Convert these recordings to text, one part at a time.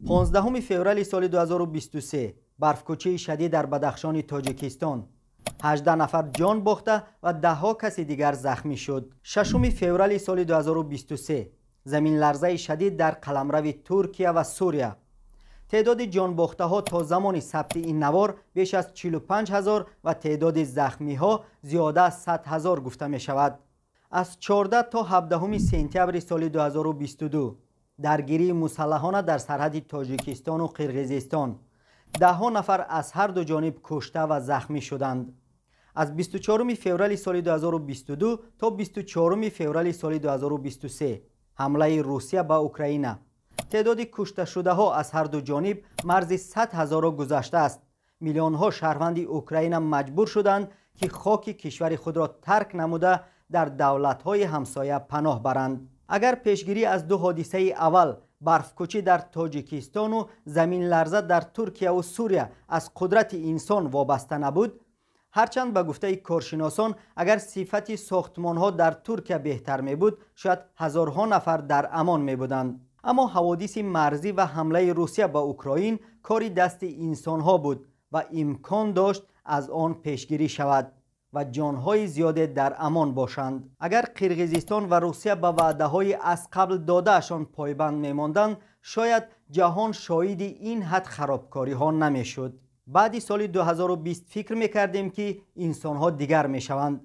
15 феврали соли 2023 барфкӯчии шадид дар Бадахшони Тоҷикистон. 18 нафар ҷон бохта ва даҳҳо каси дигар захмӣ шуд. 6 феврали соли 2023 заминларзаи шадид дар қаламрави Туркия ва Сурия. Теъдоди ҷонбохтаҳо то замони сабти ин навор беш аз 45 ҳазор ва теъдоди захмиҳо зиёда аз 100 ҳазор гуфта мешавад. Аз 14 то 17 сентябри соли 2022 даргирии мусаллаҳона дар сарҳади Тоҷикистону Қирғизистон. Даҳҳо нафар аз ҳар ду ҷониб кушта ва захмӣ шуданд. Аз 24 феврали соли 2022 то 24 феврали соли 2023 ҳамлаи Русия ба Украина. Теъдоди кушташудаҳо аз ҳар ду ҷониб марзи 100 ҳазорро гузаштааст. Миллионҳо шаҳрванди Украина маҷбур шуданд, ки хоки кишвари худро тарк намуда дар давлатҳои ҳамсоя паноҳ баранд. Агар пешгирӣ аз ду ҳодисаи аввал, барфкӯчӣ дар Тоҷикистону заминларза дар Туркияву Сурия, аз қудрати инсон вобаста набуд, ҳарчанд ба гуфтаи коршиносон, агар сифати сохтмонҳо дар Туркия беҳтар мебуд, шояд ҳазорҳо нафар дар амон мебуданд. Аммо ҳаводиси марзӣ ва ҳамлаи Русия ба Украин кори дасти инсонҳо буд ва имкон дошт аз он пешгирӣ шавад ва ҷонҳои зиёде дар амон бошанд. Агар Қирғизистон ва Русия ба ваъдаҳои аз қабл додаашон пойбанд мемонданд, шояд ҷаҳон шоҳиди ин ҳад харобкориҳо намешуд. Баъди соли 2020 фикр мекардем, ки инсонҳо дигар мешаванд.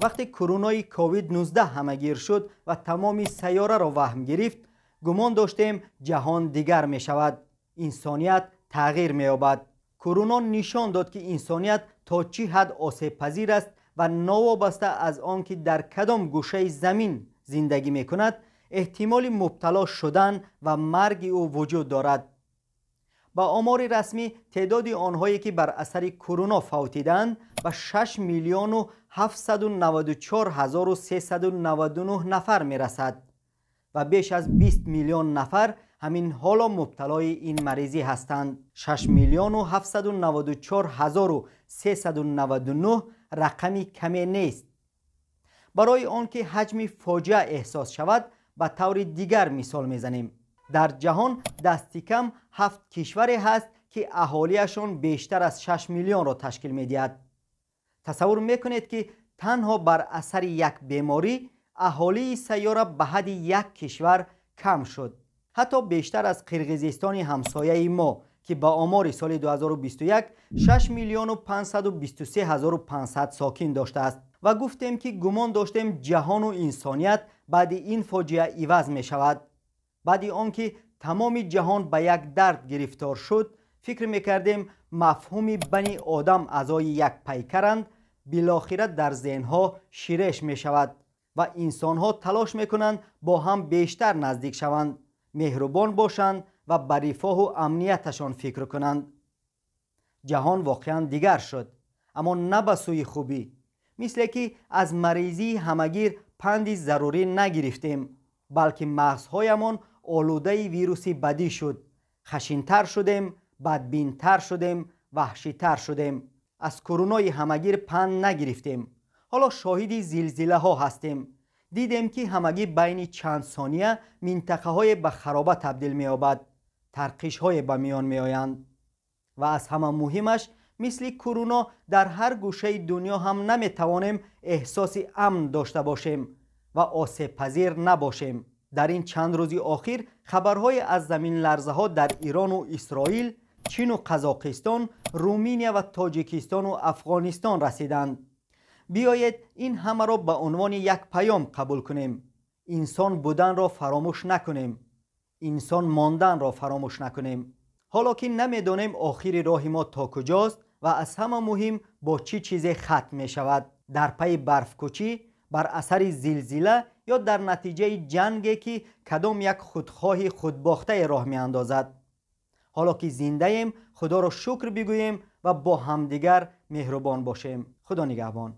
Вақте курунои COVID-19 ҳамагир шуд ва тамоми сайёраро ваҳм гирифт, гумон доштем, ҷаҳон дигар мешавад, инсоният тағйир меёбад. Куруно нишон дод, ки инсоният то чӣ ҳад осебпазир аст ва новобаста аз он ки дар кадом гӯшаи замин зиндагӣ мекунад, эҳтимоли мубтало шудан ва марги ӯ вуҷуд дорад. Ба омори расмӣ, теъдоди онҳое, ки бар асари куруно фавтидаанд, ба 6 миллиону 794 ҳазору 399 нафар мерасад ва беш аз 20 миллион нафар ҳамин ҳоло мубталои ин маризӣ ҳастанд. 6 миллиону 794 ҳазору 399 рақами каме нест. Барои он ки ҳаҷми фоҷиа эҳсос шавад, ба таври дигар мисол мезанем. Дар ҷаҳон дастикам ҳафт кишваре ҳаст, ки аҳолиашон бештар аз 6 миллионро ташкил медиҳад. Тасаввур мекунед, ки танҳо бар асари як беморӣ аҳолии сайёра ба ҳадди як кишвар кам шуд, ҳатто бештар аз Қирғизистони ҳамсояи мо, ки ба омори соли 2021 6 миллиону 523 ҳазору 500 сокин доштааст. Ва гуфтем, ки гумон доштем, ҷаҳону инсоният баъди ин фоҷиа иваз мешавад. Баъди он ки тамоми ҷаҳон ба як дард гирифтор шуд, фикр мекардем, мафҳуми бани одам аъзои як пайкаранд билохира дар зеҳнҳо ширеш мешавад ва инсонҳо талош мекунанд бо ҳам бештар наздик шаванд, меҳрубон бошанд ва ба рифоҳу амнияташон фикр кунанд. Ҷаҳон воқеан дигар шуд, аммо на ба сӯи хубӣ. Мисле ки аз маризии ҳамагир панди зарурӣ нагирифтем, балки мағзҳоямон олудаи вируси бадӣ шуд. Хашинтар шудем, бадбинтар шудем, ваҳшитар шудем. Аз курунои ҳамагир панд нагирифтем. Ҳоло шоҳиди зилзилаҳо ҳастем. Дидем, ки ҳамагӣ байни чанд сония минтақаҳое ба хароба табдил меёбад, тарқишҳое ба миён меоянд. Ва аз ҳама муҳимаш, мисли куруно дар ҳар гӯшаи дунё ҳам наметавонем эҳсоси амн дошта бошем ва осебпазир набошем. Дар ин чанд рӯзи охир хабарҳое аз заминларзаҳо дар Ирону Исроил, Чину Қазоқистон, Руминия ва Тоҷикистону Афғонистон расиданд. Биёед, ин ҳамаро ба унвони як паём қабул кунем. Инсон буданро фаромӯш накунем, инсон монданро фаромӯш накунем. Ҳоло ки намедонем охири роҳи мо то куҷост ва аз ҳама муҳим, бо чӣ чизе хатм мешавад: дар пайи барфкӯчӣ, бар асари зилзила ё дар натиҷаи ҷанге, ки кадом як худхоҳи худбохтае роҳ меандозад. Ҳоло ки зиндаем, Худоро шукр бигӯем ва бо ҳамдигар меҳрубон бошем. Худо нигаҳбон.